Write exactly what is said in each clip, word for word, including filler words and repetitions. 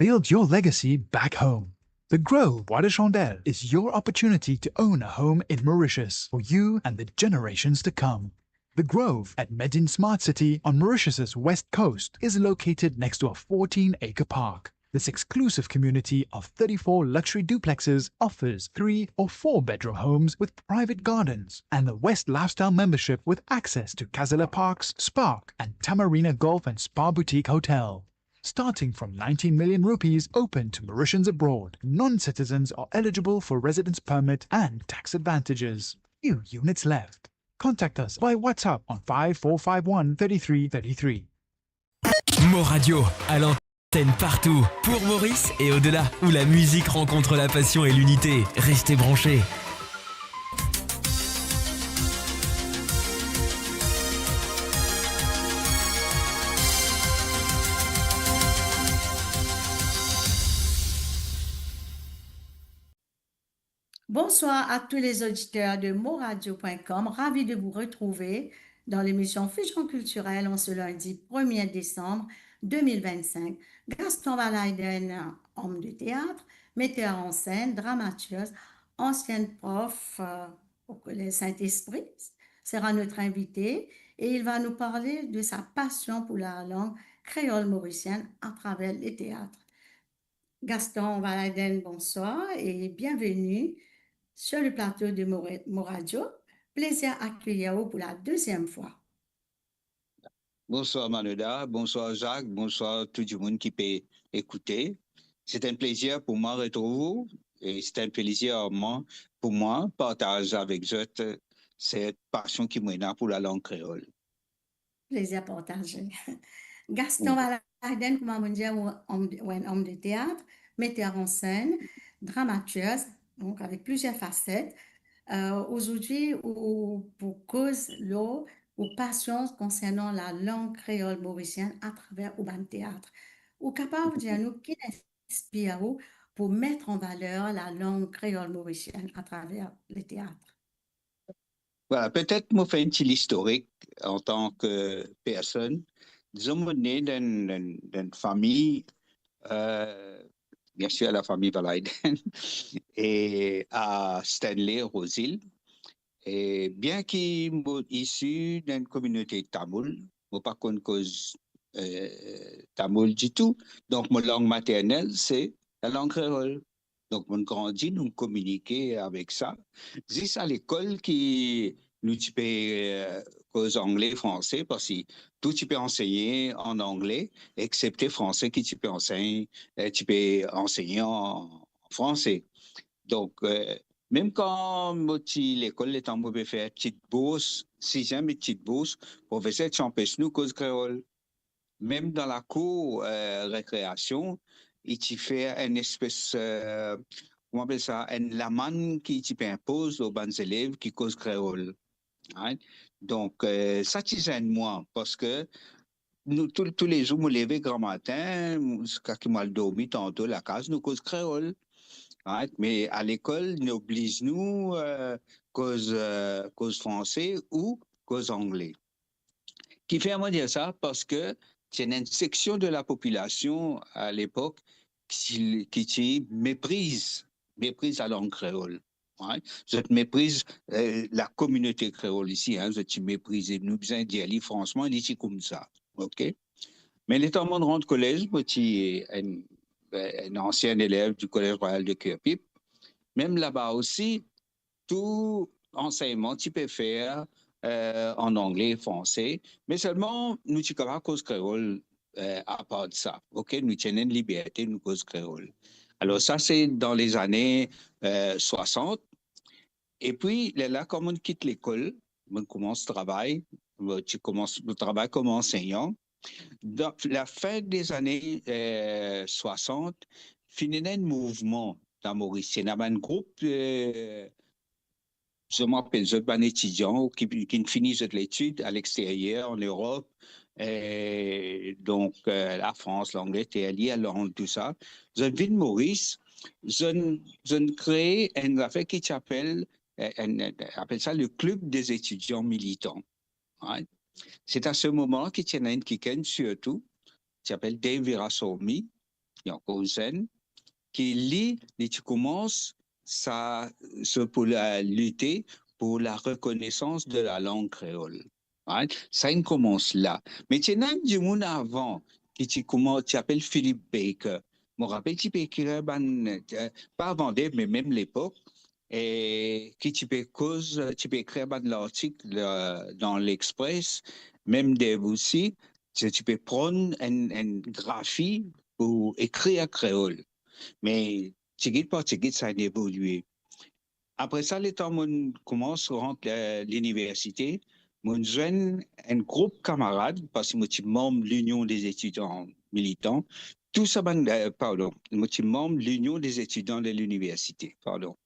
Build your legacy back home. The Grove Bois de Chandelle is your opportunity to own a home in Mauritius for you and the generations to come. The Grove at Medin Smart City on Mauritius's west coast is located next to a fourteen-acre park. This exclusive community of thirty-four luxury duplexes offers three or four bedroom homes with private gardens and the West Lifestyle membership with access to Casella Parks, Spark, and Tamarina Golf and Spa Boutique Hotel. Starting from nineteen million rupees, open to Mauritians abroad, non-citizens are eligible for residence permit and tax advantages. Few units left. Contact us by WhatsApp on five four five one thirty-three thirty-three. Mo Radio, à l'antenne partout, pour Maurice et au-delà, où la musique rencontre la passion et l'unité. Restez branchés. Bonsoir à tous les auditeurs de moradio point com. Ravi de vous retrouver dans l'émission Fusion Culturelle en ce lundi premier décembre deux mille vingt-cinq. Gaston Valaiden, homme de théâtre, metteur en scène, dramaturge, ancien prof, euh, au Collège Saint-Esprit, sera notre invité et il va nous parler de sa passion pour la langue créole mauricienne à travers le théâtre. Gaston Valaiden, bonsoir et bienvenue sur le plateau de Mo-, Mo Radio. Plezir akeyir ou pou la deziem fwa. Bonsoir Manoda, bonsoir Jacques, bonsoir tout dimoun ki pe ekoute. C'est un plaisir pour moi retrouver vous et c'est un plaisir à moi, pour moi partager avec vous cette passion ki mo ena pou la langue créole. Plezir partaze. Gaston Valaiden, kouma mo dir, ou, ou, ou enn homme de théâtre, metteur en scène, dramaturge, donc avec plusieurs facettes. Euh, aujourd'hui, ou, ou pou koz lor ou passion concernant la langue créole mauricienne à travers ou bann théâtre. Ou kapav dir nou ki inspir ou pou mettre en valeur la langue créole mauricienne à travers le théâtre? Voilà, petet mo fer enn ti listorik antan ki personn. Dizon, mo ne dan, dan, dan enn fami, euh, bien sûr, la famille Valaiden, et à Stanley, Rosehill. E bien ki mo isi dan enn kominote tamoul, mo pa konn koz, euh, tamoul ditou. Donk, mo lang maternel, se lalang kreol. Donk, mo'nn grandi, nou kominike avek sa. Zis a lekol ki nou ti pe, euh, koz angle, franse, parski tou ti pe ansegn an angle, exepte franse ki ti pe ansegn, euh, ti pe ansegn an, an franse. Donk, euh, mem kan mo ti lekol, letan mo pe fer tit bours, siziem ek tit bours, profeser ti anpes nou koz kreol. Mem dan lakour, euh, rekreasion, li ti fer enn espes, euh, kouma apel sa, enn lamann ki ti pe inpoz lor bann zelev ki koz kreol. Right? Donk, euh, sa ti zenn mwa, parski nou, tou, toulezour, mo leve gramatin, ziska ki mo al dormi tanto lakaz, nou koz kreol. Right? Me a lekol, li obliz nou, euh, koz, euh, koz franse ou koz angle. Kifer mo dir sa? Parski ti ena enn seksion de lapopilasion a lepok ki, ki ti mepriz, mepriz lalang kreol. Right? Zot mepriz, euh, lakominote kreol isi, hein, zot ti meprize. Nou bizin dir li fransman, li ti koumsa. Ok? Me letan mo'nn rant kolez, mo ti enn, enn ansien elev du Collège Royal de Curepipe. Mem laba osi, tou ansegnman ti pe fer, euh, an angle, franse, me selman nou ti kapav koz kreol, euh, apar de sa. Ok, nou ti ena enn liberte, nou koz kreol. Alor sa, se dan lezane, euh, swasant. Epi, lerla, kan mo'nn kit lekol, mo'nn koumans travay, mo ti koumans, mo travay kouma ansegnan. Dan lafin dezane, euh, swasant, finn ena enn mouvman dan Moris. Ti ena bann group, euh, zot, mo apel zot bann etidian ki, ki'nn fini zot letid a lexteryer, an Erop, euh, donk, euh, Lafrans, Langleter, Lirland, tousa. Zot vinn Moris, zot, zot kree enn zafer ki ti apel, euh, enn, apel sa le Club des étudiants militants. Right? C'est à ce moment ki ti ena enn kikenn sirtou, ti apel Dave Viraswamy, li ankor zenn, ki li, li ti koumans sa, so pou la, lite pou la rekonesans de la lang kreol. Right? Sa inn koumans la. Me ti ena enn dimoun avan ki ti koumans, ti apel Philip Baker. Mo rapel ti pe ekrir bann, eh, pa avan Dave, me mem lepok, e ki ti pe koz, ti pe ekrir bann lartik, eh, dan L'Express, mem Dave osi, ti, ti pe pran enn, enn grafi pou ekrir kreol. Me tigit par tigit, sa inn evolie. Apre sa, letan mo'nn koumans rant, eh, liniversite, mo'nn zwenn enn group kamarad, parski mo ti manm Linion dez Etidian Militan, tou sa bann, eh, pardon, mo ti manm Linion dez Etidian de Liniversite, pardon.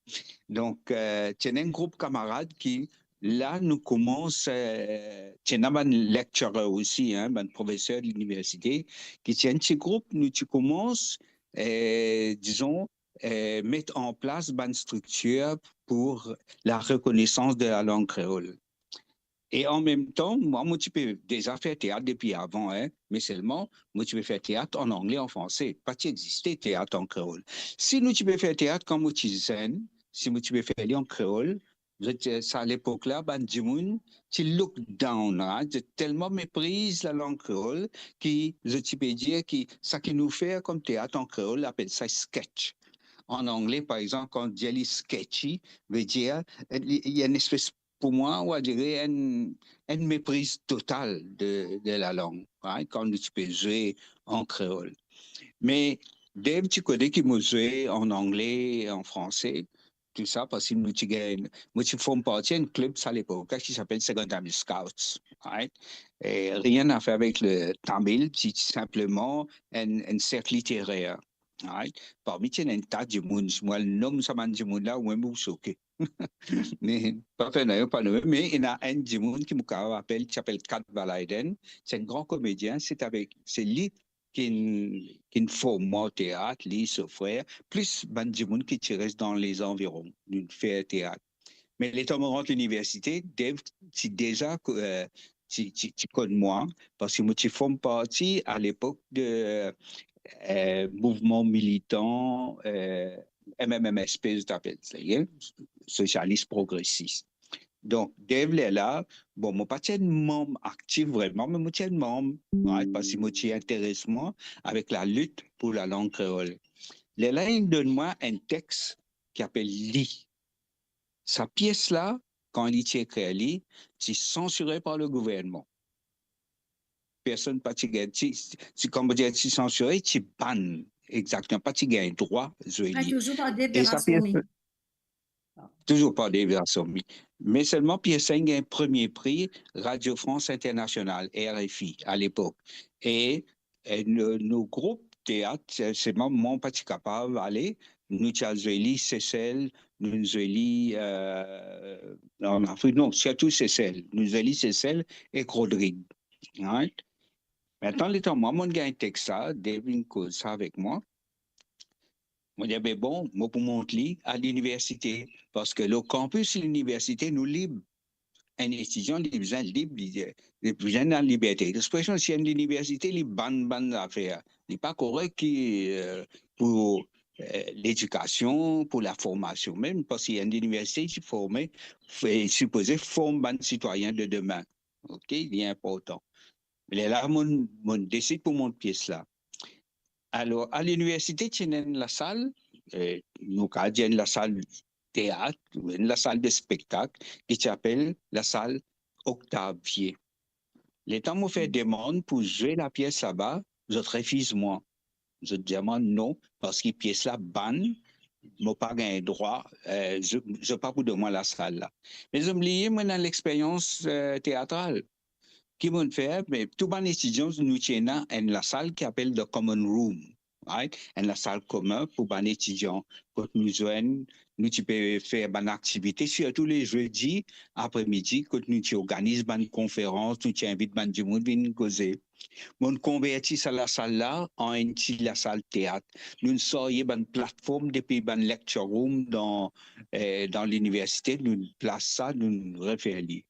Donk, eh, ti ena enn group kamarad ki, la, nou koumans, eh, ti ena bann lecturer osi, hein, bann profeser liniversite, ki ti enn ti group, nou ti koumans, eh, dizon, eh, met an plas bann striktir pou la rekonesans de la lang kreol. E an mem tan, mwa, mo ti pe deza fer teat depi avan, hein, me selman, mo ti pe fer teat an angle, an franse. Pa ti existe teat an kreol. Si nou ti pe fer teat kan mo ti zenn, si mo ti pe fer li an kreol, zot, eh, sa lepok la, bann dimoun ti look down, right? Zot telman mepriz lalang kreol ki zot ti pe dir ki seki nou fer kom teat an kreol, apel sa sketch. An angle, par exanp, kan dir li sketchy, ve dir, eh, li, li enn espes, pou mwa, ou a dire enn, enn mepriz total de, de lalang, right? Kan nou ti pe zwe an kreol. Me Dave ti kone ki mo zwe an angle, an franse, tou sa, parski nou ti gagn, mo ti form parti enn klib sa lepok la ki ti apel Second Tamil Scouts, right? E rien a fer avek le tamil, ti, ti sinpleman enn, enn serk literer, right? Parmi ti ena enn ta dimoun, si mo al nom sa bann dimoun la, ou mem ou soke. Me pa fer nanye, pa nome, me ena enn dimoun ki mo kapav apel, ti apel Cadwalader, se enn gran komedien, se avek, se li ki'nn, ki'nn form mwa teat, li, so frer, plis bann dimoun ki ti res dan lezanviron, nou fer teat. Me letan mo rant liniversite, Dave ti deza, eh, ti, ti, ti konn mwa, parski mo ti form parti a lepok de, eh, mouvman militan, eh, M M M S P, zot apel sa, ye, Sosialis Progresis. Donk, Dave lerla, bon, mo pa ti enn manm aktif vreman, me mo ti enn manm, right, parski mo ti interes mwa avek lalit pou lalang kreol. Lerla, li donn mwa enn text ki apel Li. Sa pies la, kan li ti ekrir li, ti sansire par le gouvernman. Personn pa ti gagn, ti, ti, kouma dir, ti sansire, ti ban, exakteman, pa ti gagn drwa zwe li. Touzour par Dave Verasomi. Touzour par Dave Verasomi. Me selman pies la inn gagn premie pri Radio France Internationale, R F I, a lepok. E, e nou, nou group teat, se, selman mwa pa ti kapav ale, nou ti al zwe li Sesel, nou zwe li, eh, an Afrik, non, sirtou Sesel. Nou zwe li Sesel ek Rodrig. Right? Aster, letan mwa, mo'nn gagn text sa, Dave inn koz sa avek mwa. Mo dir, be bon, mo pou mont li a liniversite, parski lor kanpis liniversite, nou lib. Enn etidian, li bizin lib, li, li bizin ena liberte d'expression. Si enn liniversite, li ban bann zafer, li pa korek ki, eh, pou, eh, ledikasion, pou laformasion mem, parski enn liniversite, li ti forme, f-, sipoze form bann sitwayin de demin. Ok, li inportan. Lerla, mo'nn, mo'nn desid pou mont pies la. Alor, a liniversite, ti ena enn lasal, eh, nou kapav dir enn lasal teat, ou enn lasal de spektak, ki ti apel lasal Octave Vié. Letan mo fer demann pou zwe lapies laba, zot refiz mwa. Zot dir mwa non, parski pies la ban, mo pa gagn drwa, eh, zot, zot pa pou donn mwa lasal la. Me zot bliye, mo ena lexperyans, eh, teatral. Ki mo'nn fer? Me tou bann etidian, nou ti ena enn lasal ki apel the common room, right? Enn lasal komin pou bann etidian, kot nou zwenn, nou ti pe fer bann aktivite, sirtou le zedi apremidi, kot nou ti organiz bann konferans, nou ti invit bann dimoun vinn koze. Mo'nn konverti sa lasal la an enn ti lasal teat. Nounn sarye bann platform depi bann lecture room dan, eh, dan liniversite, nounn plas sa, nounn refer li.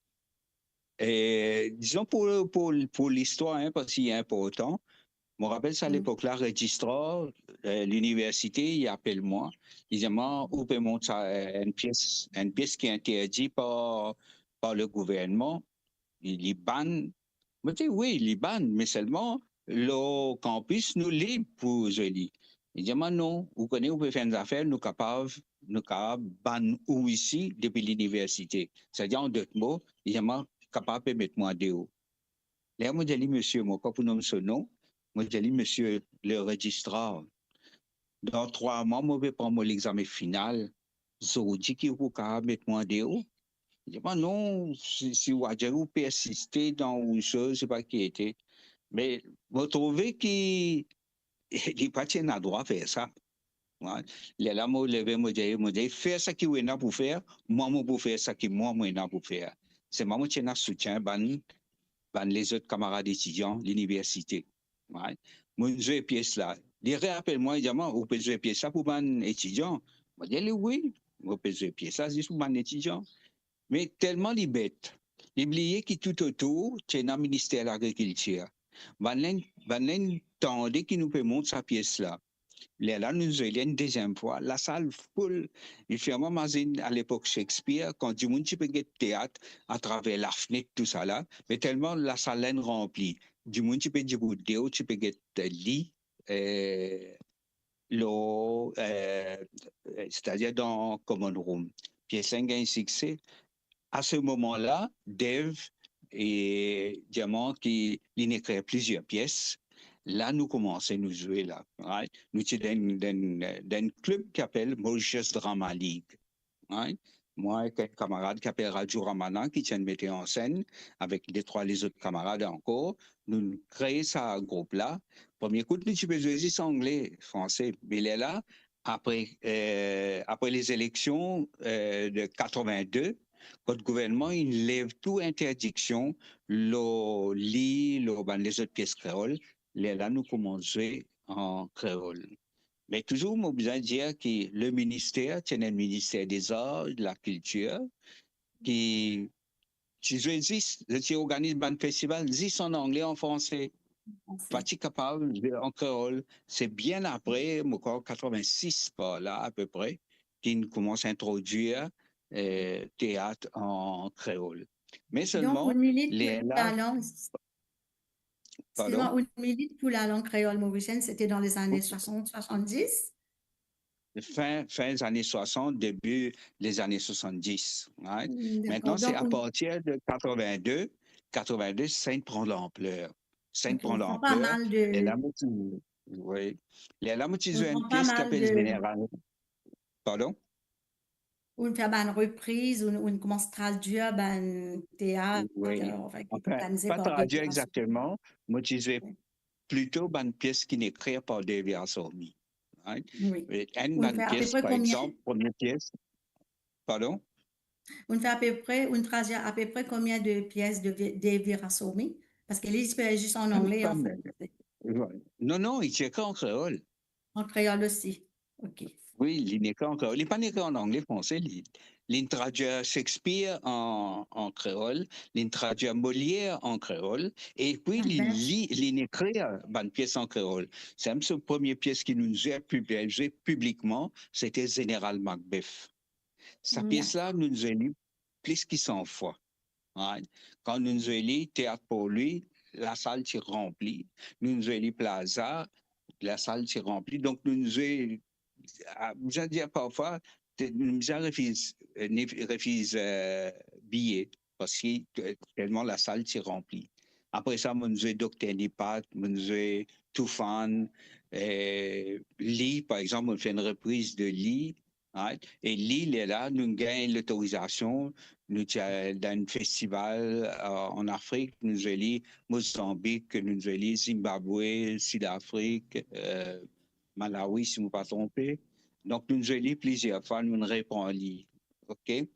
Eh, dizon pou, pou, pou listwar, hein, parski li inportan, Mo rapel sa, lepok la, rezistrar, eh, liniversite, li apel mwa, li dir mwa, "Ou pe mont sa, eh, enn pies, enn pies ki interdi par, par le gouvernman, li, li bann." Mo dir, "Wi, li bann, me selman lor kanpis, nou lib pou zwe li." Li dir mwa, "Non, ou kone, ou pe fer enn zafer, nou kapav, nou kapav bann ou isi depi liniversite." Setadir, an dot mo, li dir mwa, "Kapav pe met mwa deor." Ler mo dir li, "Misie, mo pa pou nom so nom," mo dir li, "Misie le rezistrar, dan trwa mwa, mo pe pran mo lexame final. Zordi ki ou pou kapav met mwa deor?" Li dir mwa, "Non, si, si ou adir ou persiste dan ou soz, se pa ki ete." Me mo trouve ki li pa ti ena drwa fer sa. Right? Lerla mo leve, mo dir, mo dir, "Fer sa ki ou ena pou fer, mwa mo pou fer sa ki mwa mo ena pou fer." Selman mo ti ena soutien bann, bann lezot kamarad etidian liniversite. Right? Mo zwe pies la. Li reapel mwa, li dir mwa, "Ou pe zwe pies la pou bann etidian?" Mo dir li, "Wi, mo pe zwe pies la zis pou bann etidian." Me telman li bet, li bliye ki toutotour ti ena Minister Lagrikiltir. Bann la, bann la inn tande ki nou pe mont sa pies la. Lerla nou zwe li enn deziem fwa, lasal foul. Li fer mwa mazinn alepok Shakespeare, kan dimoun ti pe get teat atraver lafnet, tousala, me telman lasal la inn ranpli, dimoun ti pe dibout deor, ti pe get li, eh, lor, eh, setadir dan common room. Pies la inn gagn sikse. A se moman la, Dave, eh, dir mwa ki li inn ekrir plizier pies. La nou koumanse nou zwe la, right? Nou ti dan, dan, dan klib ki apel Mauritius Drama League. Right? Mwa ek enn kamarad ki apel Raju Ramana, ki ti enn meter an senn, avek de trwa lezot kamarad ankor, nou kree sa group la. Premie kout nou ti pe zwe zis angle, franse, me lerla, apre, eh, apre lezeleksion, eh, de katrevin-de, kot gouvernman inn lev tou interdiksion lor li, lor bann lezot pies kreol, lerla nou koumans zwe an kreol. Me touzour, mo bizin dir ki le minister, ti ena enn minister dezar, de lakiltir, ki ti zwe zis, zot ti organiz bann festival zis an angle, an franse. Pa ti kapav zwe an kreol. Se bien apre, mo krwar katrevin-sis par la apepre, ki inn koumans introdwir, eh, teat an kreol. Me selman, lerla, pardon? Excuse-moi, ou milit pour la langue créole mauricienne, c'était dans les années soixante, soixante-dix? Fin, fin zane swasant, debi lezane swasanndiz, right? Hmm, d'accord. Maintenant, c'est à partir de quatre-vingt-deux, quatre-vingt-deux, sa inn pran lanpler. Sa inn pran lanpler. E la, mo ti, wi. E la, mo ti zwe enn pies ki apel Zeneral. Pardon? Ou fer bann repriz, ou, ou koumans tradwir bann teat, wi, euh, enfin, ki, anfin, bann pa tradwir exakteman, mo ti zwe plito bann pies ki inn ekrir par Dave Virasamy, right? Wi. E enn bann pies, par exanp, premie pies, pardon? Ou fer apepre, ou tradwir apepre konbien de pies de Vi-, Dave Virasamy? Parski li, li ti pe zis an angle, an franse. Non, non, li ti ekrir an kreol. An kreol osi. Ok. Wi, li inn ekrir an kreol. Li pa inn ekrir an angle, franse, li. Li inn tradwir Shakespeare an, an kreol, li inn tradwir Molière an kreol, epi li, li, li inn ekrir bann pies an kreol. Sa mem so premie pies ki nou zwe pib-, zwe piblikman, sete Zeneral Macbeth. Sa pies la, nou zwe li plis ki san fwa. Right? Kan nou zwe li, Théâtre pour lui, lasal ti ranpli. Nou zwe li Plaza, lasal ti ranpli. Donk nou zwe, ah, bizin dir parfwa, te-, nou bizin refiz, eh, ni refiz, eh, biye, parski, eh, telman lasal ti ranpli. Apre sa, mo zwe Dokter Nipat, mo zwe Toufan, eh, Li, par exanp, mo fer enn repriz de Li, right? E Li, lerla, nou gagn lotorizasion, nou ti al dan enn festival, euh, an Afrik, nou zwe li Mozanbik, nou zwe li Zimbabwe, Sidafrik, euh, Malawi, si mo pa tronpe. Donk, nou zwe li plizier fwa, nou repran li. Ok?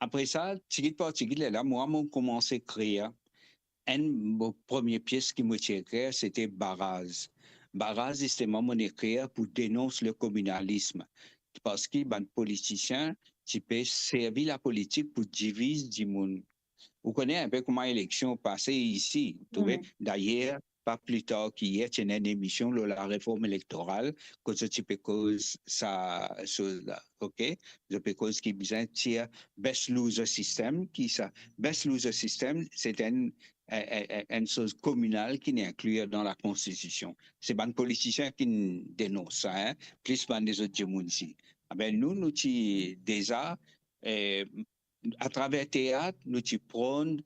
Apre sa, tigit par tigit, lerla, mwa, mo koumans ekrir. Enn mo premie pies ki mo ti ekrir, sete Baraz. Baraz, zisteman, mo ekrir pou denons le kominalism, parski bann politisien ti pe servi lapolitik pou diviz dimoun. Ou kone enpe kouma eleksion pase isi, ou trouve? Dayer, pa pli tar ki yer, ti ena enn emision lor lareform elektoral, kot zot ti pe koz sa soz la, ok? Zot pe koz ki bizin tir best loser system, ki sa best loser system, se enn, enn, enn, enn soz kominal ki inn inklir dan lakonstitision. Se bann politisien ki inn denons sa, en, plis bann lezot dimoun isi. Abe, nou, nou ti deza, eh, atraver teat, nou ti pran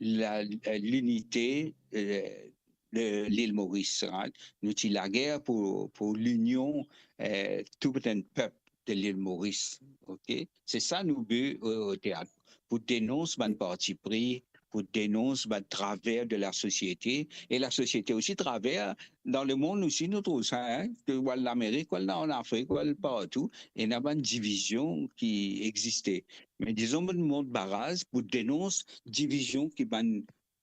la, linite, eh, de Lil Moris, right? Nou ti lager pou, pou linion, eh, tou bann pep de Lil Moris, ok? Se sa nou bi, eh, o teat, pou denons bann parti pri, pou denons bann traver de lasosiete, e lasosiete osi traver dan lemond osi, nou trouv sa, en, ke ou al Lamerik, ou al an Afrik, ou al partou, ena bann divizion ki existe. Me dizon, mo mont baraz pou denons divizion ki bann,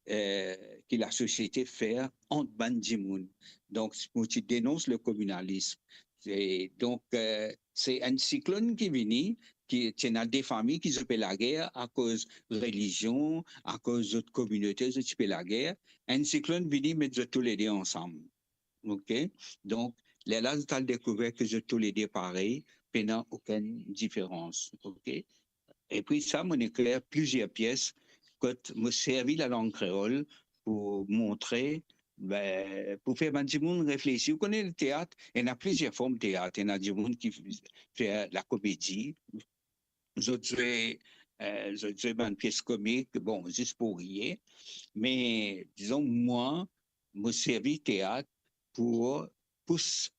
eh, ki lasosiete fer ant bann dimoun. Donk, mo ti denons le kominalism. E donk, eh, se enn siklonn ki vini, ki ti ena de fami ki zot pe lager akoz relizion, akoz zot kominote, zot ti pe lager. Enn siklonn vini met zot toulede ansam. Ok? Donk, lerla zot al dekouver ke zot toulede parey, pena okenn diferans. Ok? Epi sa, mo inn ekrir plizier pies kot mo servi lalang kreol pou montre, be, pou fer bann dimoun reflesi. Ou kone, teat, ena plizier form teat. Ena dimoun ki fer lakomedi, zot zwe, eh, zot zwe bann pies komik, bon, zis pou riye. Me, dizon, mwa, mo servi teat pou pous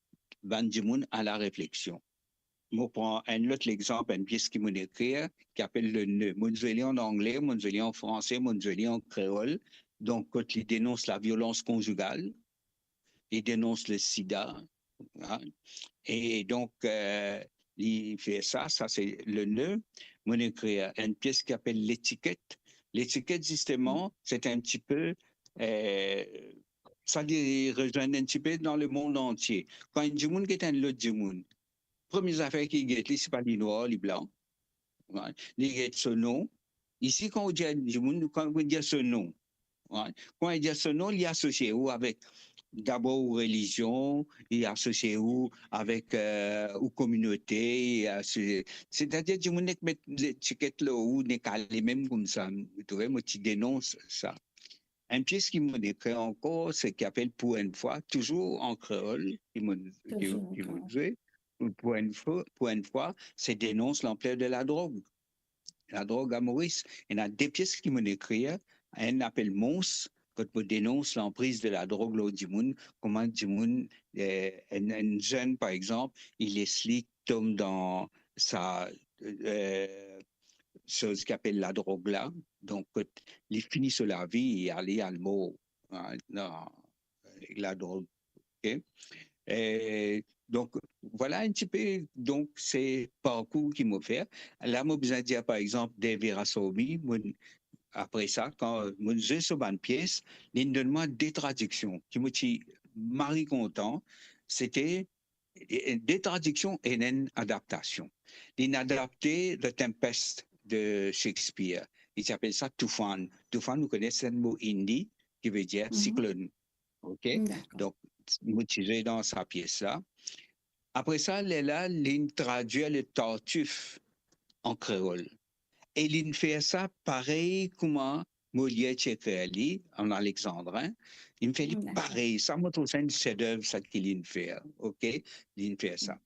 bann dimoun a larefleksion. Mo pran enn lot lexanp, enn pies ki mo inn ekrir, ki apel Le Nœud. Mo inn zwe li an angle, mo inn zwe li an franse, mo inn zwe li an kreol. Donk, kot li denons laviolans konzigal, li denons le sida, hein. E donk, eh, li fer sa, sa se Le Nœud. Mo inn ekrir enn pies ki apel Letiket. Letiket, zisteman, se enn tipe, eh, sa li rezwenn enn tipe dan lemond antie. Kan enn dimoun get enn lot dimoun, premie zafer ki get li, se pa li nwar, li blan. Right? Li get so nom. Isi, kan ou dir enn dimoun, kan ou dir so nom, right? Kan ou dir so nom, li asosie ou avek dabor ou relizion, li asosie ou avek, eh, ou kominote, li asosie, setadir dimoun nek met letiket lor ou, nek ale mem koumsa. Ou trouve, mo ti denons sa. Enn pies ki mo inn ekrir ankor, se ki apel Pour une fois, touzour an kreol, ki mo, ki, ki mo zwe. Pour une fois, pour une fois, se denons lanpler de ladrog. Ladrog a Moris. Ena de pies ki mo inn ekrir, enn apel Mons, kot mo denons lanpriz de ladrog lor dimoun, kouma dimoun, eh, enn, enn zenn, par exanp, li les li tom dan sa, eh, soz ki apel ladrog la. Donk, kot li fini so lavi, li ale, al mor, hein, dan ladrog. Ok? Eh, donk, vwala enn tipe, donk, se parkour ki mo fer. La, mo bizin dir, par exanp, Dev Virahsawmy, mo, apre sa, kan mo zwe so bann pies, li donn mwa de tradiksion ki mo ti mari kontan, sete e, e, de tradiksion e enn adaptasion. Li inn adapte The Tempest de Shakespeare. Li ti apel sa Toufan. Toufan, nou kone, se enn mo Hindi ki vedir siklonn. Ok? Dakor. Donk, mo ti zwe dan sa pies la. Apre sa, lerla, li inn tradwir le Tartuffe an kreol. E li inn fer sa parey kouma Molière ti ekrir li an alexandrin, li inn fer li parey. Sa, mo trouv sa enn sedev, sa ki li inn fer, ok? Li inn fer sa.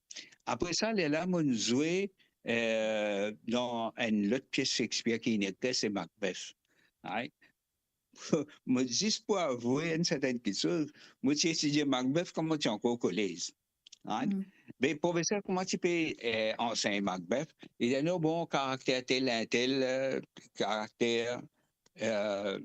Apre sa, lerla mo inn zwe, eh, dan enn lot pies Shakespeare ki inn ekrir, se Macbeth. Right? Mo, zis pou avoue enn sertenn kiksoz, mo ti etidie Macbeth kan mo ti ankor kolez. Right? Be profeser kouma ti pe, eh, ansegn Macbeth, li dir nou, bon, karakter tel, enn tel, eh, karakter, eh,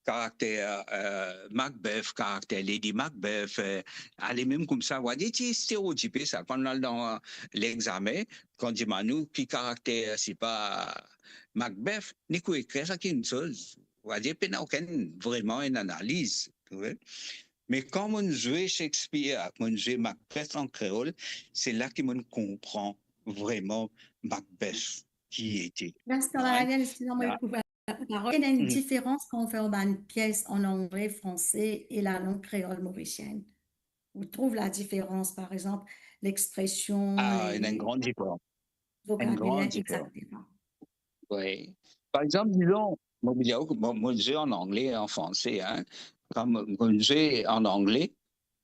karakter, eh, Macbeth, karakter Lady Macbeth, eh, ale mem koumsa, vwala ti stereotipe sa. Kan nou al dan, eh, lexamen, kan dimann nou ki karakter, sepa, Macbeth, nek ou ekrir sa kiksoz. Vwala, pena okenn vreman enn analiz, ou trouve. Me kan mo inn zwe Shakespeare, mo inn zwe Macbeth an kreol, se la ki mo inn konpran vreman Macbeth ki li ete. Gaston Larivière, eskiz mwa, mo koup Parol, ena enn diferans kan ou fer bann pies an angle, franse e lalang kreol morisienn? Ou trouv ladiferans, par exanp, lexpresion, Ah, ena enn gran diferans. Enn gran vokabiler, diferans. Etsetera. Wi. Par exanp, dizon, mo, mo, mo zwe an angle, an franse, hein. Kan mo, mo zwe an angle,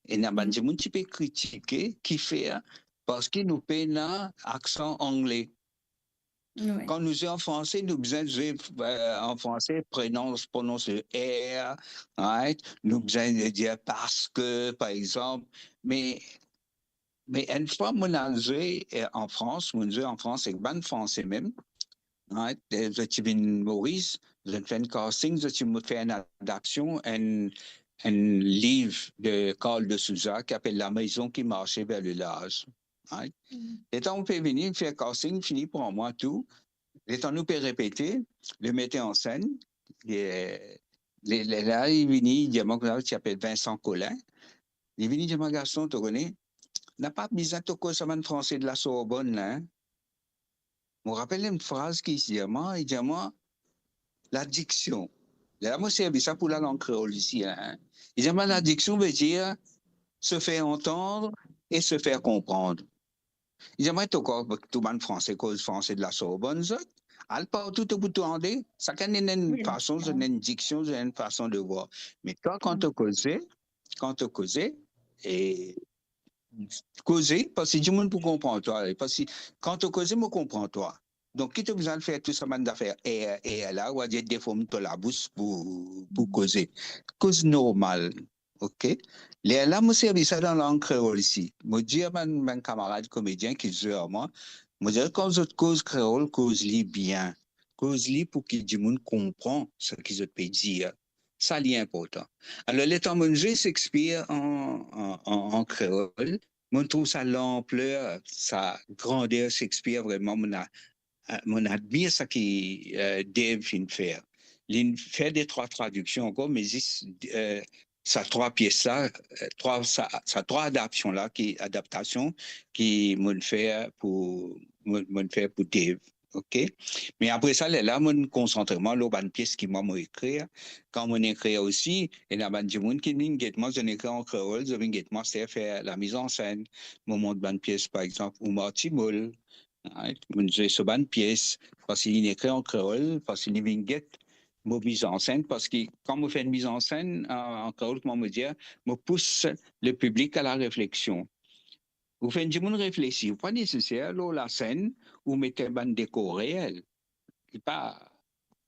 ena bann dimoun ti pe kritike, kifer, parski nou pena aksan angle. Wi. Kan nou zwe an franse, nou bizin zwe, eh, an franse, pronons, pronons le R, right? Nou bizin dir parce que, par exanp. Me, me enn fwa mo'nn al zwe, eh, an Frans, mo'nn zwe an Frans ek bann Franse mem, right? Eh, zot ti vinn Moris, zot fer enn casting, zot ti fer enn adaptasion, enn, enn liv de Carl de Souza ki apel La maison qui marchait vers le large. Right? Letan mo pe vini, fer casting, fini pran mwa tou. Letan nou pe repete, le meter an senn, eh, le, le, la, li vini, li dir mwa koumsa, ti apel Vincent Collin. Li vini dir mwa, "Gaston, to kone, napa bizin to koz sa bann franse de la Sorbonne la, hein." Mo rapel enn fraz ki li dir mwa, li dir mwa, ladiksion. Lerla mo servi sa pou lalang kreol isi, hein. Li dir mwa, ladiksion ve dir se fer antann e se fer konprann. Li dir mwa, to krwar tou bann Franse koz franse de la Sorbonne, zot? Al partou to pou tande, sakenn ena enn fason, zot ena enn diksion, zot ena enn fason de vwar. Me twa, kan to koze, kan to koze, e koze, parski dimoun pou konpran twa, parski kan to koze, mo konpran twa. Donk, ki to bizin fer tou sa bann zafer er, er la, ou a dir deform to labous pou, pou koze. Koz normal, ok? Lerla mo servi sa dan lang kreol isi. Mo dir bann, bann kamarad komedien ki zwe ar mwa, mo dir, kan zot koz kreol, koz li bien. Koz li pou ki dimoun konpran seki zot pe dir. Sa li inportan. Alor, letan mo'nn zwe Shakespeare an, an, an, an kreol, mo'nn trouv sa lanpler, sa grander Shakespeare, vreman, mo'nn a, eh, mo'nn admir seki, eh, Dave finn fer. Li'nn fer de trwa tradiksion ankor, me zis, eh, sa trwa pies la, eh, trwa, sa, sa trwa adaptasion la ki, adaptasion ki mo'nn fer pou, mo'nn, mo'nn fer pou Dave. Ok? Me apre sa, lerla mo'nn konsantre mwa lor bann pies ki mwa mo ekrir. Kan mo'nn ekrir osi, ena bann dimoun ki vinn get mwa, zot ekrir an kreol, zot vinn get mwa, se fer lamizansinn. Mo mont bann pies, par exanp, Oumar Timol, right? Mo'nn zwe so bann pies, parski li'nn ekrir an kreol, parski li vinn get mo mizansinn, parski kan mo fer enn mizansinn, an, an kreol, kouma mo dir, mo pous le piblik a la refleksion. Ou fer enn dimoun reflesi, ou pa neseser lor lasenn ou met bann dekor reel. Li pa,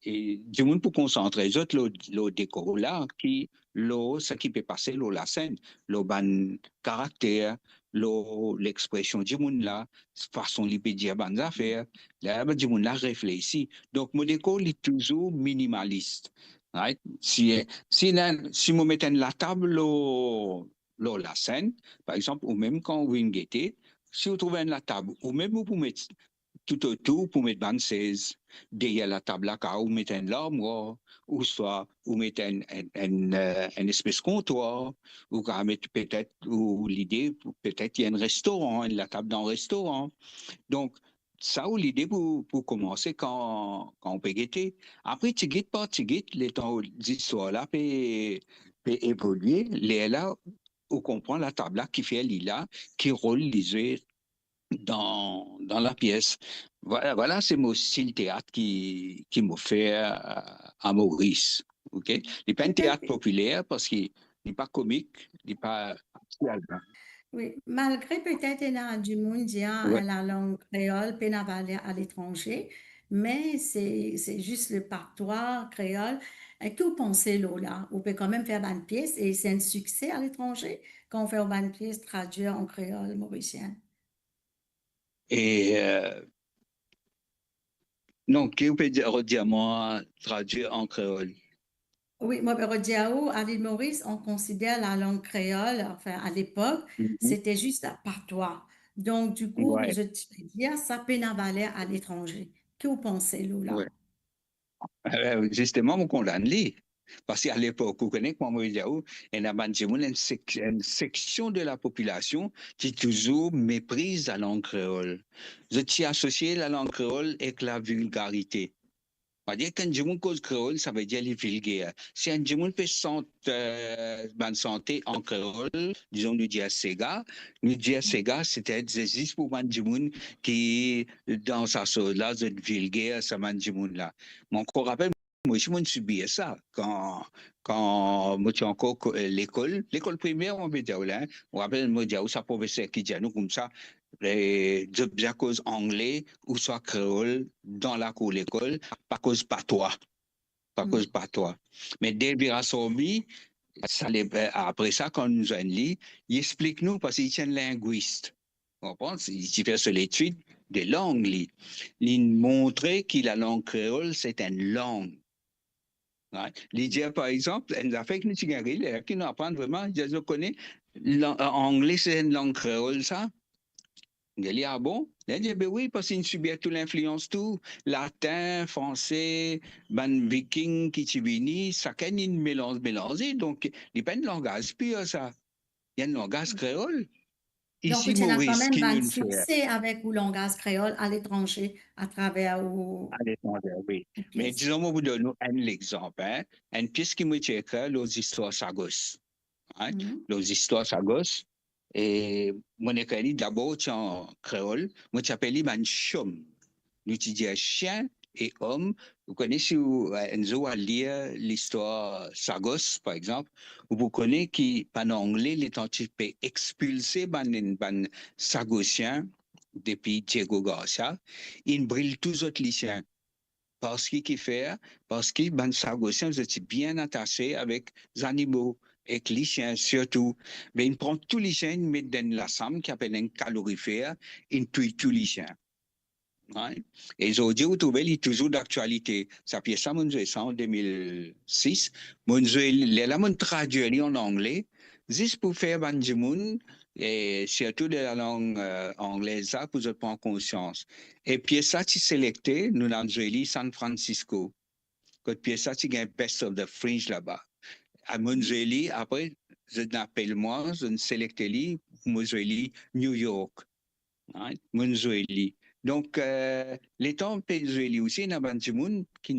e dimoun pou konsantre zot lor, lor dekor la, ki lor seki pe pase lor lasenn, lor bann karakter, lor lexpresion dimoun la, fason li pe dir bann zafer, la, dimoun la reflesi. Donk, mo dekor, li touzour minimalis, right? Si, si ena, si mo met enn latab lor, lor lasenn, par exanp, ou mem kan ou vinn gete, si ou trouv enn latab, ou mem ou pou met toutotour, ou pou met bann sez. Deryer latab la, kapav ou met enn larmwar, ouswa ou met enn, enn, enn, eh, enn espes kontwar, ou kapav met petet, ou lide, petet, ena enn restoran, enn latab dan restoran. Donk, sa ou lide pou, pou koumanse kan, kan ou pe gete. Apre, tigit par tigit, letan ou, zistwar la pe, pe evolie, lerla, ou konpran latab la, kifer li la, ki rol li zwe dan, dan lapies. Vwala, vwala, se mo stil teat ki, ki mo fer, eh, a Moris. Ok? Li pa enn teat popiler parski li pa komik, li pa... Wi, malgre petet ena dimoun dir, ah, lalang kreol pena valer aletranze, me se, se zis le patwa kreol. E ki ou panse lor la? Ou pe kanmem fer bann pies e se enn sikse aletranze kan ou fer bann pies tradwir an kreol morisien? E, eh, non, ki ou pe dir, redir mwa, tradwir an kreol? Wi, mo pe redir ou, a Lil Moris, on konsider lalang kreol, anfin, a lepok, sete zis la patwa. Donk, dikou, zot ti pe dir, sa pena valer aletranze. Ki ou panse lor la? Wi. Eh, zisteman, mo kondann li. Parski a lepok, ou kone kouma mo dir ou, ena bann dimoun, enn sek-, enn seksion de lapopilasion ti touzour mepriz lalang kreol. Zot ti asosie lalang kreol ek lavilgarite. Savedir, kan enn dimoun koz kreol, savedir li vilger. Si enn dimoun pe sant, eh, bann sante an kreol, dizon nou dir sega, nou dir sega, setadir zis pou bann dimoun ki dan sa soz la, zot vilger, sa bann dimoun la. Mo ankor rapel, mo osi mo'nn sibir sa. Kan, kan mo ti ankor ko-, eh, lekol, lekol primer, mo pe dir ou la, hein, mo rapel mo dir ou sa profeser ki dir nou koumsa, eh, zot bizin koz angle ouswa kreol dan lakour lekol, pa koz patwa. Pa koz patwa. Me Dave Virasamy, sa le, eh, apre sa, kan nou zwenn li, li explik nou, parski li ti enn lingwis. Ou konpran? Li ti fer so letid de lang, li. Li montre ki lalang kreol, se enn lang. Right? Li dir, par exanp, enn zafer ki nou ti gagn rele, ki nou aprann vreman, li dir, zot kone, la-, angle, se enn lang kreol, sa? Li dir, ah bon? Li dir, be wi, parski inn sibir tou linflians tou, latin, franse, bann Viking ki ti vini, sakenn inn melanz, melanze, donk li pa enn langaz pir, sa. Li enn langaz kreol. Donk, isi, ou ti ena Moris, kanmem ki bann nou'nn fer? Sikse avek ou langaz kreol aletranze, atraver ou... Aletranze, wi. Ok. Me dizon, mo pou donn ou enn lexanp, hein. Enn pies ki mo ti ekrir lor zistwar Sagos. Right? Mhm. Lor zistwar Sagos. E mo ekrir li dabor ti an kreol, mo ti apel li bann siom. Nou ti dir sien e om. Ou kone, si ou, eh, enn zour ou al lir listwar Sagos, par exanp, ou pou kone ki bann Angle, letan ti pe expilse bann, bann Sagosien depi Diego Garcia, inn bril tou zot lisien. Parski kifer? Parski bann Sagosien, zot ti bien atase avek zanimo, ek lisien sirtou. Be inn pran tou lisien, inn met dan enn lasam ki apel enn kalorifer, inn touy tou lisien. Right? E zordi, ou trouve li touzour daktialite. Sa pies la, mo'nn zwe sa an de mil sis. Mo'nn zwe li, lerla mo'nn tradwir li an angle, zis pou fer bann dimoun, e sirtou de lalang, eh, anglez la, pou zot pran konsians. E pies la ti selekte, nou inn al zwe li San Francisco. Kot pies la ti gagn Best of the Fringe laba. A, mo'nn zwe li, apre, zot inn apel mwa, zot inn selekte li, pou mo zwe li New York. Right? Mo'nn zwe li. Donk, eh, letan pe zwe li osi, ena bann dimoun ki,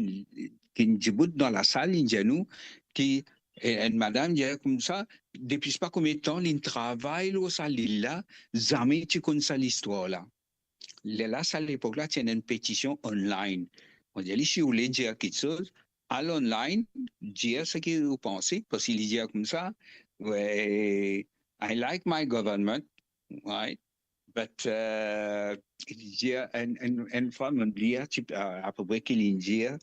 ki dibout dan lasal, inn dir nou ki, eh, enn madam dir koumsa, depi sipa konbien tan, li'nn travay lor sa lil la, zame ti konn sa listwar la. Lerla, sa lepok la, ti ena enn petision online. Mo dir li, si ou le dir kiksoz, al online, dir seki ou panse, parski li dir koumsa, we, I like my government, right? But, eh, li dir, enn, enn, enn fraz, mo'nn bliye, ti, a, apepre ki li'nn dir,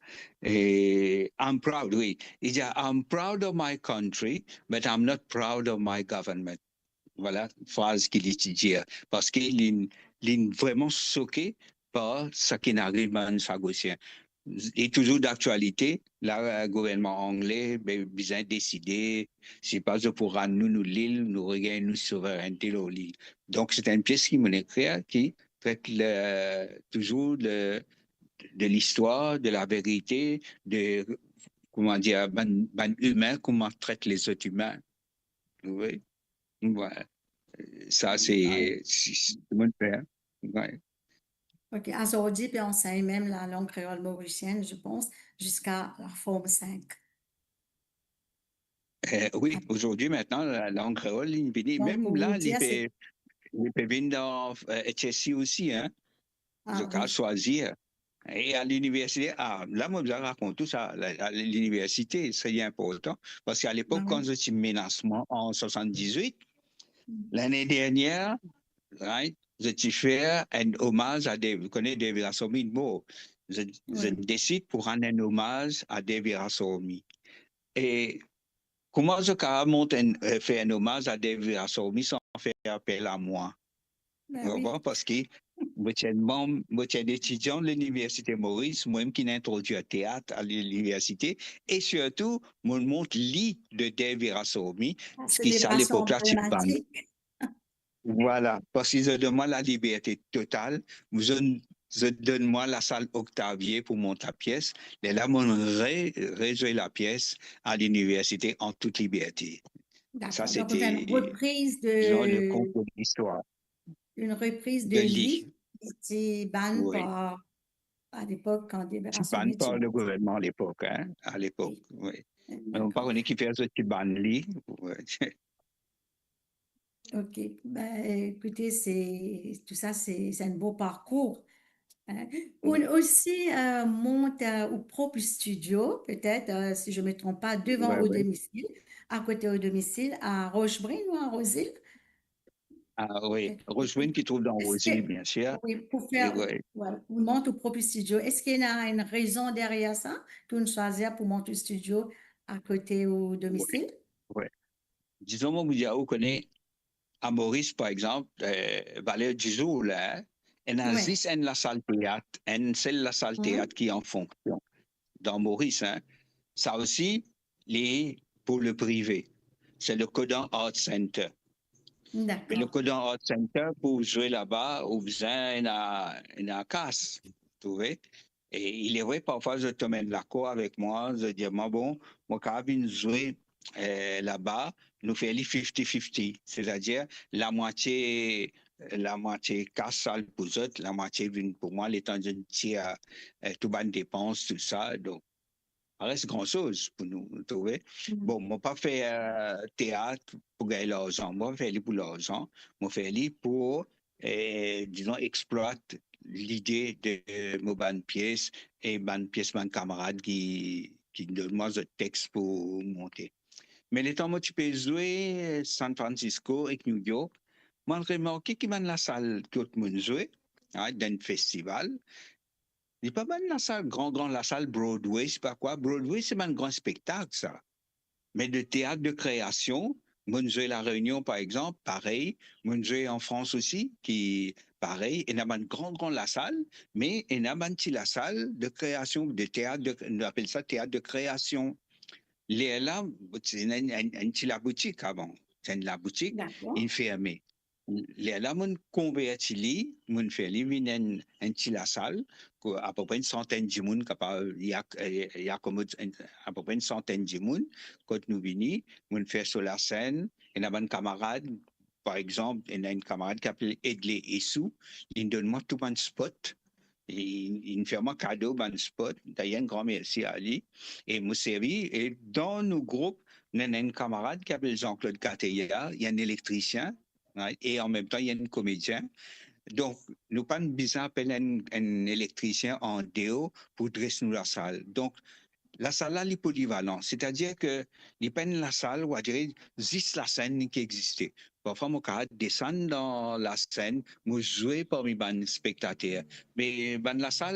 eh, I'm proud, wi. Li dir, I'm proud of my country, but I'm not proud of my government. Vwala fraz ki li ti dir, parski li'nn, li'nn vreman soke par saki inn ariv bann Sagosien. Li touzour daktialite, la, gouvernman angle be-, bizin deside, sipa zot pou rann nou nou lil, nou regagn nou souverennte lor lil. Donk, se enn pies ki mo'nn ekrir ki tret le, touzour de, de listwar, de laverite, de, kouma dir, bann, bann imin, kouma tret lezot imin. Wi. Wi. Sa, se, si, si, wi. Ok, azordi, pe ansegn mem lalang kreol morisienn, je pense, jusqu'à la forme cinq. Eh, wi, azordi, aster, lalang kreol, li vini, donk, mem pou la, li pe, li pe vinn dan, eh, H S C osi, hein. Ah, zot kapav swazir. E a liniversite, ah, la, mo bizin rakont tou sa, la, a liniversite, se inportan, parski a lepok, kan zot ti menas mwa an swasanndizwit, lane dernier, right, zot ti fer enn omaz a Dave, ou kone Dave Virasamy mor. Zot, zot desid pou rann enn omaz a Dave Virasamy. E kouma zot kapav mont enn, eh, fer enn omaz a Dave Virasamy san fer apel a mwa? Be wi. Ou konpran? Parski mo ti enn manm, mo ti enn etidian Liniversite Moris, mwa mem ki inn introdwir teat a liniversite, e sirtou, mo'nn mont li de Dave Virasamy, ki sa lepok la ti bann. Vwala, parski zot donn mwa laliberte total, zot, zot donn mwa lasal Octavie pou mont lapies, lerla mo'nn re-, rezwe lapies a liniversite an tout liberte. Dakor. Sa, donk, sete, enn repriz de, dizon, le konkou de listwar. Enn repriz de li, li ti bann par à l'époque, quand Ti Libération bann Mutuelle. Par le gouvernement à l'époque, hein, à l'époque, Oui. oui. Mo pa kone ki fer zot ti bann li. Ouais. Ok, ben, écoutez, c'est tout ça, c'est c'est un beau parcours. Hein. Ou aussi euh, monte euh, au propre studio, peut-être, euh, si je me trompe pas, devant Ouais, au ouais. Domicile, à côté au Domicile, à Rochebrune ou à Roseville. Ah oui, Rochebrune qui trouve dans Roseville, bien sûr. Oui, pour faire, Ouais. Ouais, ou monte au propre studio. Est-ce qu'il y a une raison derrière ça, qu'on choisit pour monter au studio à côté au Domicile? Ouais. Dizon, mo pou dir ou, ou kone, à Maurice, par exemple, euh, valer dizour la, hein, ena Ouais. Zis enn lasal teat, enn sel lasal Mhm. Teat ki an fonksion dan Moris, hein. Sa osi, li pou le prive. Se le Kodan Art Center. Me le D'accord. Kodan Art Center, pou zwe laba, ou bizin ena, ena kas, trouve. E il est vrai, parfwa zot tom enn lakor avek mwa, zot dir mwa, bon, mo kapav vinn zwe eh, laba, nou fer li fifty fifty, setadir lamwatie, lamwatie kas sal pou zot, lamwatie vinn pou mwa, letan zot tir eh, tou bann depans, tou sa. Donk, pa res gran soz pou nou, trouve. Mhm. Bon, mo pa fer eh, teat pou gagn larzan, mo pa fer li pou larzan, mo fer li pou eh, dizon, exploit lide de mo bann pies e bann pies bann kamarad ki, ki donn mwa zot text pou monte. Me letan mo ti pe zwe San Francisco ek New York, mo'nn remarke ki bann lasal kot mo'nn zwe, ah, dan enn festival, li pa bann lasal, gran, gran lasal Broadway, se pa kwa. Broadway, se bann gran spektak, sa. Me de teat de kreasion, mo'nn zwe La Réunion, par exanp, parey, mo'nn zwe an Frans osi, ki parey, ena bann gran, gran lasal, me ena bann ti lasal de kreasion, de teat de, nou apel sa teat de kreasion. Lerla, ti ena enn, enn, enn ti laboutik avan, ti enn laboutik, D'accord. inn ferme. Lerla mo'nn konverti li, mo'nn fer li vinn enn, enn ti lasal, ki apepre enn santenn dimoun kapav, li ak-, eh, li akomod enn, apepre enn santenn dimoun, kot nou vini, mo'nn fer so lasenn, ena bann kamarad, par exanp, ena enn kamarad ki apel Edley Essou, li donn mwa tou bann spot, li, li fer mwa kado bann spot, dayer enn gran mersi a li, e mo servi, e dan nou group, ena enn kamarad ki apel Jean-Claude Cataya, li enn elektrisien, right? E an mem tan, li enn komedien. Donk, nou pa'nn bizin apel enn, enn elektrisien an deor pou dres nou lasal. Donk, lasal la, li polivalan, setadir ke li pa enn lasal, ou a dire, zis lasenn ki existe. Parfwa, mo kapav desann dan lasenn, mo zwe parmi bann spektater. Me bann lasal,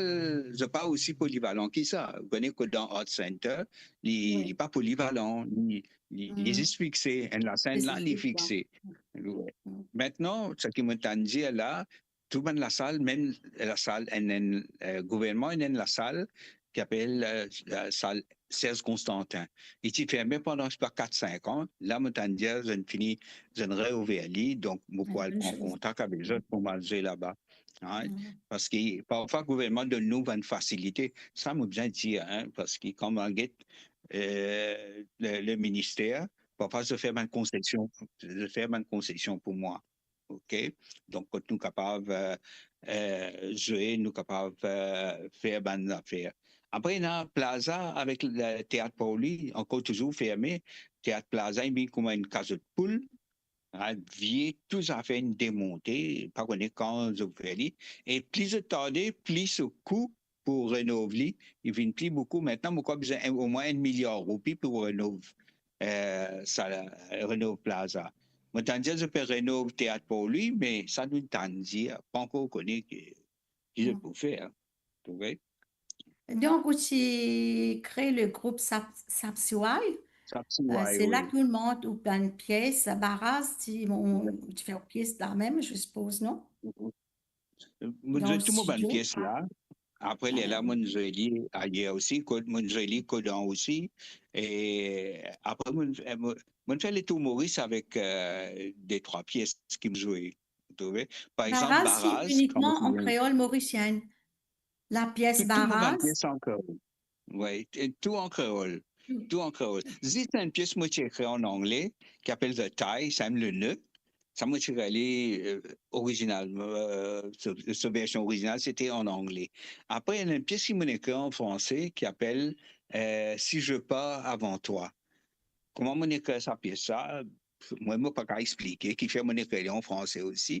zot pa osi polivalan ki sa. Ou kone kot dan Art Center, li, Wi. Li pa polivalan, li, li, li Mm. zis fixe, enn lasenn la, li Spesifik, fixe. wi. Wi. Mm. Aster, seki mo tann dir la, tou bann lasal, mem lasal enn, enn, eh, gouvernman ena enn lasal ki apel, eh, lasal Serge Constantin. Li ti ferme pandan, sepa, kat, sink an. La, mo tann dir, zot inn fini, zot inn reouver li. Donk, mo pou al pran kontak avek zot pou mo al zwe laba. Hein? Parski parfwa gouvernman donn nou bann fasilite. Sa, mo bizin dir, hein, parski kan mo al get, eh, le, le minister, parfwa zot fer bann konsesion, zot fer bann konsesion pou mwa. Ok? Donk, kot nou kapav, eh, eh, zwe, nou kapav, eh, fer bann zafer. Apre, ena Plaza avek le Teat Paoli, ankor touzour ferme. Teat Plaza, li vinn kouma enn kazot poul. Hein, vie, tou zafer inn demonte, pa kone kan zot fer li. E pli zot tarde, pli so kou pou renov li, li vinn pli boukou. Aster, mo krwar bizin enn, omwin enn miliar roupi pou renov, eh, sa, renov Plaza. Mo tann dir zot pe renov Teat Paoli, me sa nou tann dir, pa ankor kone ki, ki zot pou fer, trouve. Donk, ou ti kre le group Sap-, Sapsiway. Sapsiway, Se la wi. Ki ou mont ou bann pies, Baraz, ti, ou, ou ti fer pies la mem, je suppose, non? Mo zwe tou mo bann pies la. Apre, lerla, mo'nn zwe li ayer osi, kot, mo'nn zwe li Kodan osi. E apre, mo'nn, eh, mo, mo'nn fer letour Moris avek, eh, de trwa pies ki mo zwe, trouve. Par exanp, Baraz, Baraz, inikman an kreol morisien. La pies Baraz. Tou, tou mo bann pies an kreol. Wi, e tou an kreol. Tou an kreol. Zis enn pies mo ti ekrir an angle, ki apel The Tie, sa mem le ne. Sa mo ti gagn li, eh, orizinal, eh, so, so version orizinal, sete an angle. Apre, ena enn pies ki mo'nn ekrir an franse ki apel, eh, Si je pars avant toi. Kouma mo'nn ekrir sa pies la? Mwa, mo pa kav explike kifer mo'nn ekrir li an franse osi.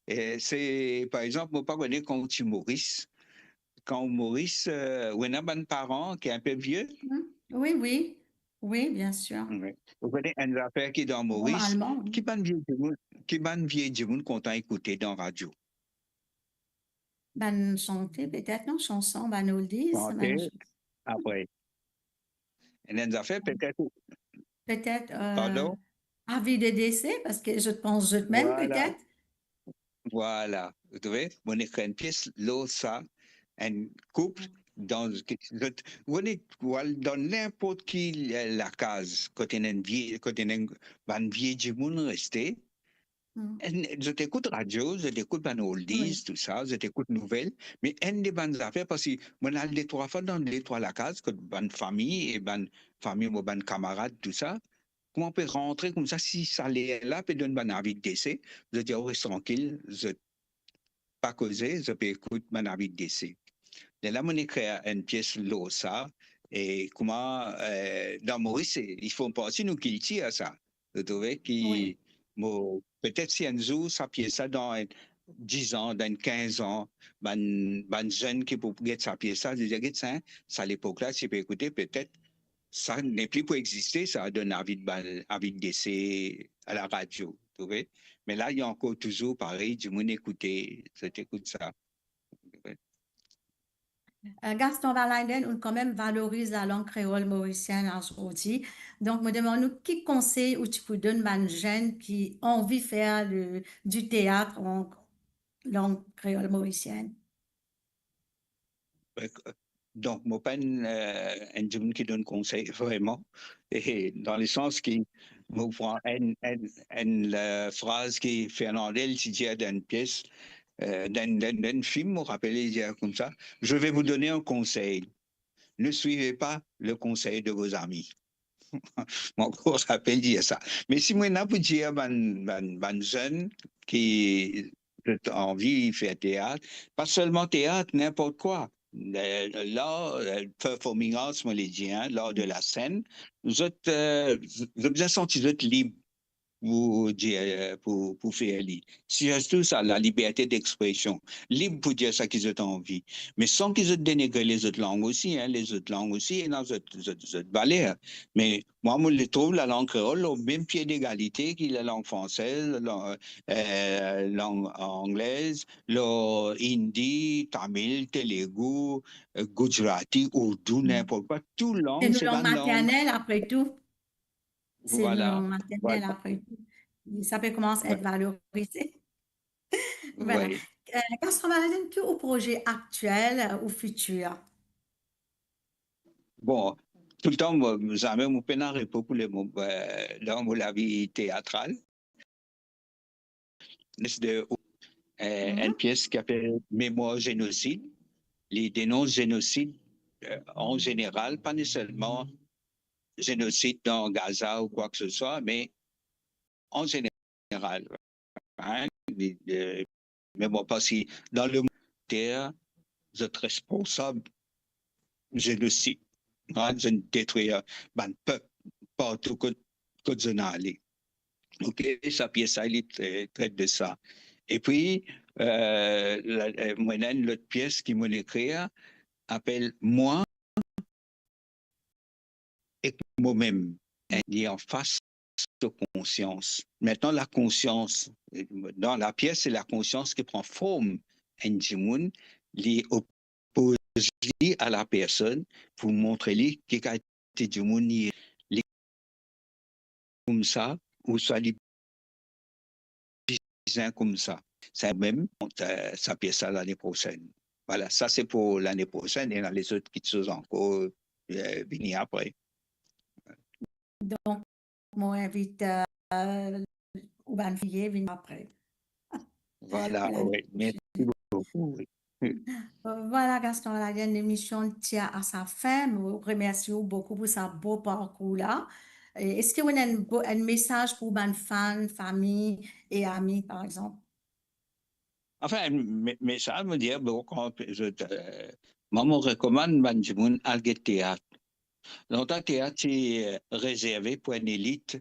Eh, se, par exanp, mo pa kone kan ou ti Moris, kan ou Moris, eh, ou ena bann paran ki inpe vie? Mhm. Oui, oui. Oui, bien sûr. Wi. Ou kone enn zafer ki dan Moris, normalman, wi, ki bann vie dimoun, ki bann vie dimoun kontan ekoute dan radio? Bann sante, petet, non? Sanson, bann oldies, bann sante, ch- apre. Ena enn zafer, petet, petet, eh, pardon? Avi de dese, parski zot pans zot mem, vwala, petet. Vwala, ou trouve? Mo'nn ekrir enn pies lor sa, enn koup, dan, zot, ou kone, ou al dan ninport ki, eh, lakaz, kot ena enn vie, kot ena enn bann vie dimoun reste, Mm. Enn, zot ekout radio, zot ekout bann oldies, wi, tou sa, zot ekout nouvel, me enn de bann zafer, parski mo'nn al de trwa fwa dan de trwa lakaz, kot bann fami, e bann fami mo bann kamarad, tou sa, kouma pe rantre koumsa, si sa ler la pe donn bann avi de dese, zot dir, "Oh, res trankil, zot pa koze, zot pe ekout bann avi de dese." Lerla mo'nn ekrir enn pies lor sa, e kouma, eh, dan Moris, se, li form parti nou kiltir sa. Zot trouve ki, wi, mo, petet si enn zour sa pies la dan enn diz an, dan enn kinz an, bann, bann zenn ki pou get sa pies la, zot dir, "Get sa, sa lepok la, si pe ekoute, petet sa nepli pou existe, sa donn avi de bann, avi de dese a la radio," trouve? Me la, li ankor touzour parey, dimoun ekoute, zot ekout sa. Eh, Gaston Valainden, ou kanmem valoriz lalang kreol morisien azordi. Donk, mo demann ou, ki konsey ou ti pou donn bann zenn ki anvi fer le, du théâtre en langue créole mauricienne? Donk, mo pa enn, eh, enn dimoun ki donn konsey vreman, e dan lesans ki mo pran enn, enn, enn, eh, fraz ki Fernandel ti dir dan enn pies, eh, dan, dan, dan enn fim, mo rapel, li dir koumsa, "Je vais vous donner un conseil. Ne suivez pas le conseil de vos amis." Mo ankor rapel dir sa. Me si mo ena pou dir bann, bann, bann zenn ki zot anvi fer teat, pa selman teat, ninport kwa. Eh, lar, eh, performing arts, mo le dir, hein, lar de la scène, zot, eh, zot bizin santi zot lib pou dir, eh, pou, pou fer li. Sirtou sa, laliberte dexpresion. Lib pou dir sa ki zot anvi. Me san ki zot denigre lezot lang osi, hein, lezot lang osi ena zot, zot, zot valer. Me mwa, mo le trouv lalang kreol lor mem pie degalite ki lalang fransez, la, eh, lang anglez, lor hindi, tamil, telegu, eh, gujarati, urdu, ninport kwa, tou lang se nou lang maternel, apre tou. Se nou lang maternel, apre tou. Sa pe koumans et valorize. Vwala. Wi. Eh, Gaston Valainden, ki ou proze aktiel, eh, ou fitir? Bon, toultan, mo, zame mo pena repo pou le mo, eh, dan mo lavi teatral. De, eh, enn pies ki apel Mémoire génocide. Li denons zenosid, eh, an zeneral, pa neseserman zenosid dan Gaza ou kwa ke se swa, me an zeneral, hein, li, eh, me bon, parski dan lemond antie, zot responsab zenosid, hein, zot detrir bann pep partou kot, kot zot ale. Ok, sa pies la, li tret, tret de sa. Epi, eh, la, eh, mo ena enn lot pies ki mo'nn ekrir, apel Mwa ek momem, hein, li anfas to konsians. Aster, lakonsians, dan lapies, se lakonsians ki pran form enn dimoun, li opoz li a lapersonn pou montre li ki kalite dimoun li, li koumsa, ouswa li bizin koumsa. Samem, eh, sa pies la lane prosenn. Vwala, sa se pou lane prosenn, ena lezot kiksoz ankor, eh, vini apre. Donk, mo invit, eh, ou bann fie vini apre. Vwala, vwala, wi. Mersi boukou, wi. Vwala, Gaston Valainden, lemision tir a sa fin. Mo remersi ou boukou pou sa bo parkour la. E eski ou ena enn bo-, enn mesaz pou bann fan, fami e ami, par exanp? Anfin, me-, mesaz, mo dir, bon, kan zot, eh, mwa, mo rekomann bann dimoun al get teat. Lontan, teat ti, eh, rezerve pou enn elit.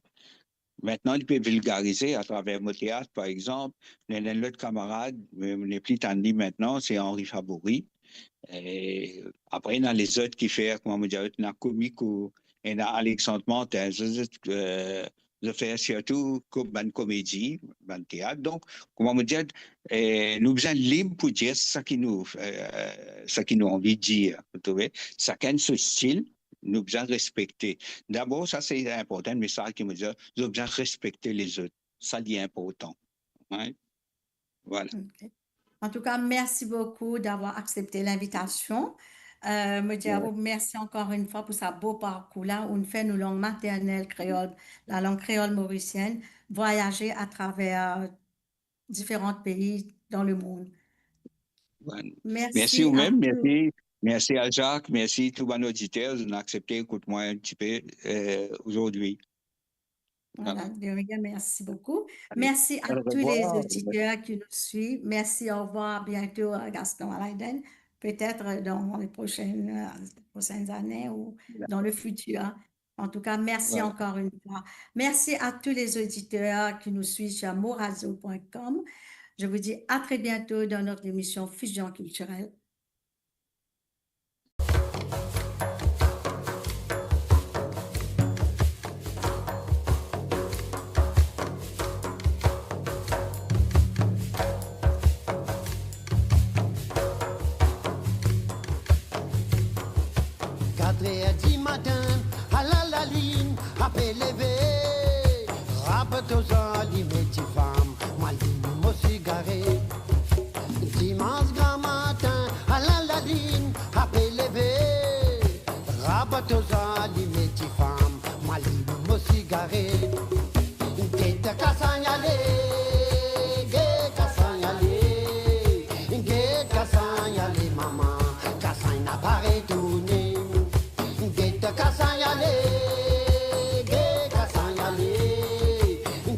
Mintnan, li pe vilgarize atraver mo teat, par exanp. Nou ena enn lot kamarad, me mo nepli tann li mintnan, se Henri Faboury. E apre, ena lezot ki fer, kouma mo dir, ena komik ou ena Alexandre Mantin, zot, zot, eh, zot fer sirtou ko-, bann komedi, bann teat. Donk, kouma mo dir, eh, nou bizin lib pou dir sa ki nou, eh, sa ki nou anvi dir, vous trouvez? Sakenn so stil, nou bizin respekte. Dabor, sa se inportan, mesaz ki mo dir, nou bizin respekte lezot. Sa li inportan. Right? Voilà. Ok. En tout cas, merci beaucoup d'avoir accepté l'invitation. Euh, mo dir a ou mersi ankor enn fwa pou sa bo parkour la, ou'nn fer nou lang maternel kreol, la lang kreol morisienn, vwayaze atraver diferan pei dan lemond. Voilà. Mersi ou mem, mersi, mersi a Jacques, mersi tou bann oditer, zot inn aksepte ekout mwa enn tipe, eh, ozordi. Voilà, de rien, merci beaucoup. Merci à tous les auditeurs qui nous suivent. Merci, au revoir, à bientôt, euh, Gaston, Alayden, peut-être dans les prochaines, euh, prochaines années ou dans le futur. En tout cas, merci encore une fois. Merci à tous les auditeurs qui nous suivent sur moradio point com. Je vous dis à très bientôt dans notre émission Fusion culturelle. Katrer dimatin, ala lalinn, ape leve, rap to zan, alime ti fam, mo alim mo sigaret. Dimans gramatin, ala lalinn, ape leve, rap to zan, alime ti fam, mo alim mo sigaret. Get kasagn ale, get kasagn ale, get kasagn ale mama, kasagn napa retourne. Get kasagn ale, get kasagn ale,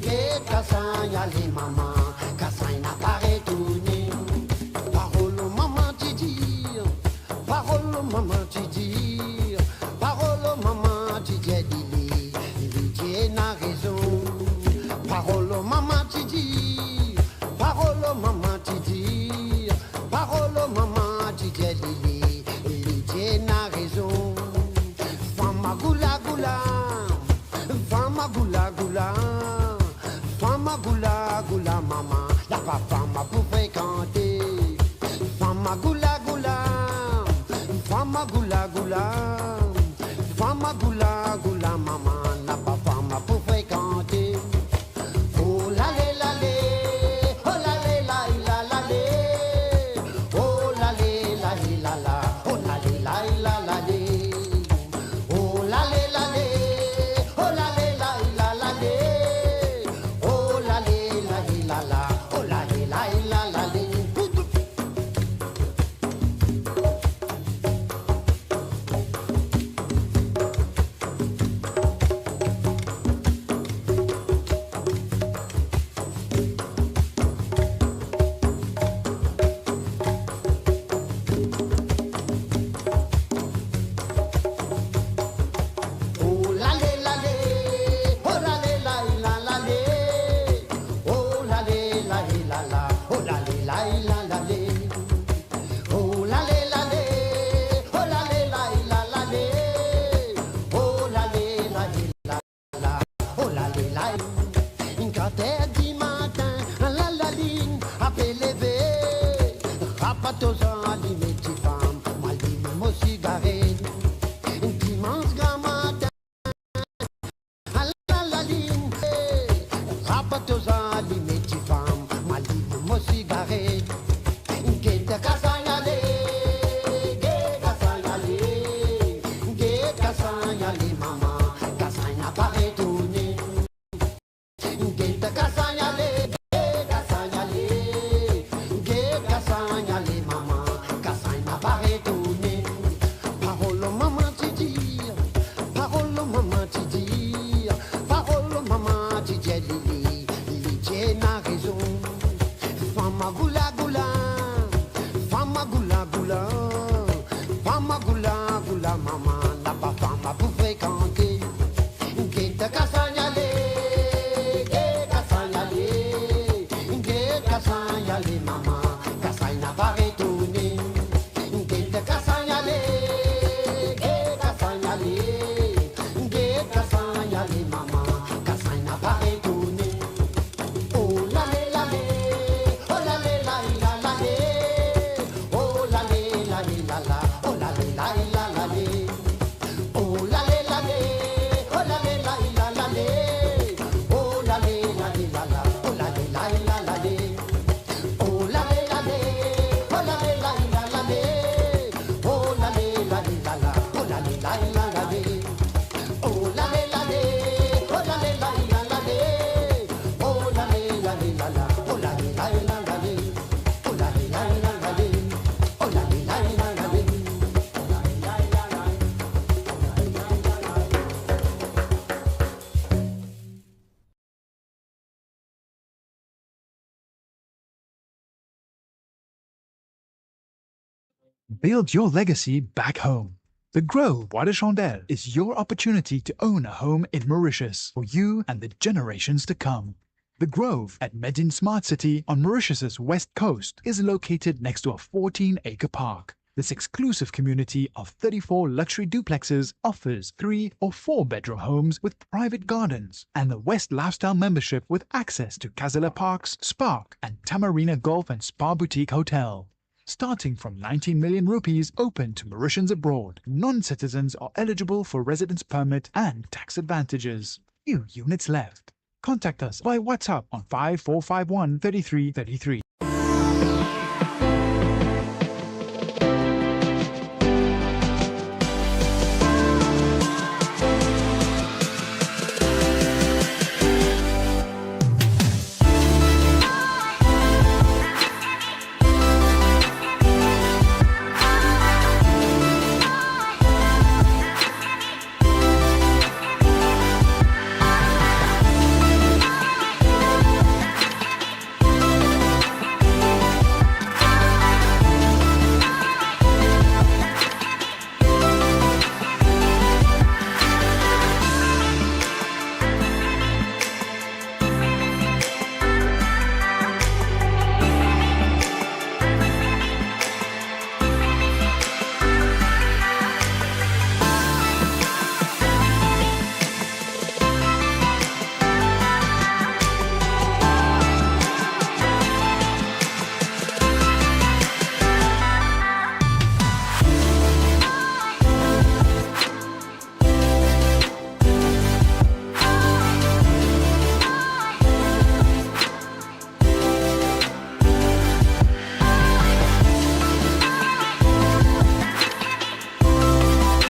get kasagn ale mama, kasagn napa retourne. Parol mama ti dir, parol mama ti dir, parol mama ti dir Lili, li ti ena rezon. Parol mama ti dir, parol mama ti dir, parol mama ti dir Lili, li ti ena rezon. Fam a goula goula, fam a goula goula, fam a goula goula mama, napa fam pou frekante. Fam a goula goula, fam a goula goula, fam a goula goula mama, napa fam pou frekante. Oh lale lale, oh lale lai la lale, oh lale lai la la, oh lale lai la lale. Oh lale lale, oh lale lai la lale, oh lale lai la la, oh lale lai la lale. Oh lale lale, oh lale lai la lale, oh lale lai la la, oh lale lai la lale. Oh lale lale, oh lale lai la lale, oh lale lai la la, oh lale lai. Kater dimatin, ala lalinn, ape leve, rap to zan, alime ti fam, mo alim mo sigaret. Dimans gramatin, ala lalinn, rap to zan, alime ti fam, mo alim mo sigaret. Get kasagn ale, get kasagn ale, get kasagn ale mama, kasagn napa retourne. Get kasagn ale, get kasagn ale, get kasagn ale mama, kasagn napa retourne. Magoula, goula, mama, napa fam pou frekante. Get Kasagn ale, get Kasagn ale, get Kasagn ale, mama, Kasagn napa retourne. Get Kasagn ale, get Kasagn ale, get Kasagn ale, mama, Kasagn napa retourne. Oh lale lale, oh lale lale lale, oh lale lale lala, oh lale lale lale. Oh lale lale, oh lale lale lale, oh lale lale lala, oh lale lale lale. Oh lale lale, oh lale lale lale, oh lale lale lala, oh lale lale lale. Oh lale lale, oh lale lale lale, oh lale lale lala, oh lale lale lale. Oh lale lale lale, oh lale lale lale. Build your legacy back home. The Grove Bois de Chandelle is your opportunity to own a home in Mauritius for you and the generations to come. The Grove at Medin Smart City on Mauritius's west coast is located next to a fourteen-acre park. This exclusive community of thirty-four luxury duplexes offers three or four bedroom homes with private gardens and the West Lifestyle membership with access to Casella Parks, Spark, and Tamarina Golf and Spa Boutique Hotel. Starting from nineteen million rupees, open to Mauritians abroad. Non-citizens are eligible for residence permit and tax advantages. Few units left. Contact us by WhatsApp on five four five one thirty-three thirty-three.